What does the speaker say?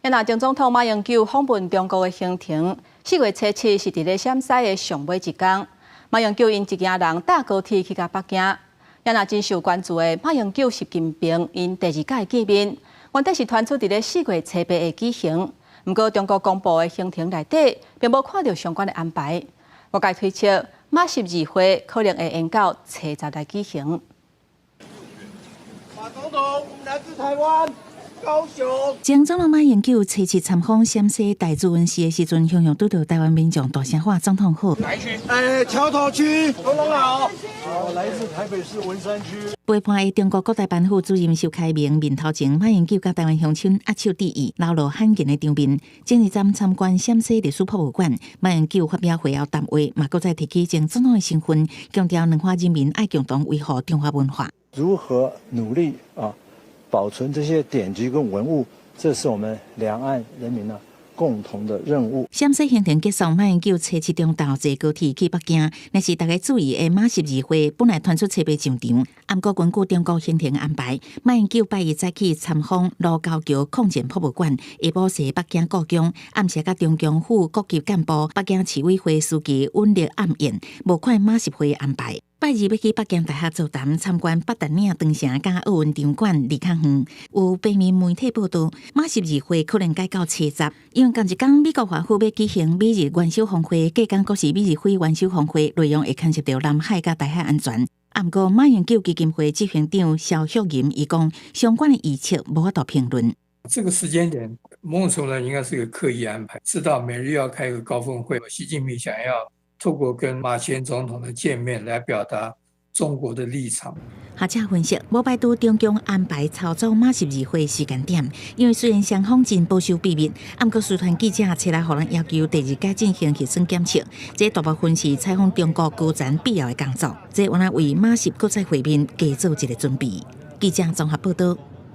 若前總統馬英九訪問中國的行程，4月初七是佇咧陝西的上尾一工。馬英九𪜶一行人搭高鐵去到北京。若真受關注的馬英九、習近平𪜶第二擺見面，原底是傳出佇咧4月初八會舉行。毋過中國公布的行程內底，並無看著相關的安排。外界推測，馬習二會可能會延到初十來舉行。馬總統，我們來自台灣。高雄。前總統馬英九初七參訪陝西大竹縣市的時陣，雄雄拄著台灣民眾大聲喊總統好。哪一區？橋頭區。總統好。我來自台北市文山區。陪伴的中國國台辦副主任蕭開明面頭前，馬英九佮台灣鄉親握手致意，流露罕見的場面。前一站參觀陝西歷史博物館，馬英九發表會後談話，嘛閣再提起前總統的身份，強調兩岸人民愛共同維護中華文化。如何努力啊，保存這些典籍跟文物，這是我們兩岸人民呢共同的任務。陝西行程結束，馬英九初七中晝坐高鐵去北京。若是大家注意的馬習二會，本來傳出初八上場，毋過根據中國行程安排，馬英九拜一早起參訪盧溝橋抗戰博物館，下晡踅北京故宮，暗時佮中共副國級幹部、北京市委會書記尹力暗宴，無看馬習會安排。拜二欲去北京大學座談參觀八達嶺長城佮奧運場館離較遠。有平面媒體報道，馬習二會可能改到初十，因為仝一工美國華府欲舉行美日元首峰會，隔工閣是美日菲元首峰會，內容會牽涉著南海佮台海安全。毋過馬英九基金會執行長蕭旭吟伊講，相關的預測無法度評論。這個時間點，某種程度應該是個刻意安排，知道美日要開個高峰會，習近平想要透過跟馬前總統的見面來表達中國的立場。學者分析，無排除中共安排操作馬習二會時間點，因為雖然雙方真保守秘密，毋過隨團記者初來予人要求第二擺進行核酸檢測，這大部分是採訪中國高層必要的工作，這猶若為馬習閣再會面加做一個準備。記者綜合報道。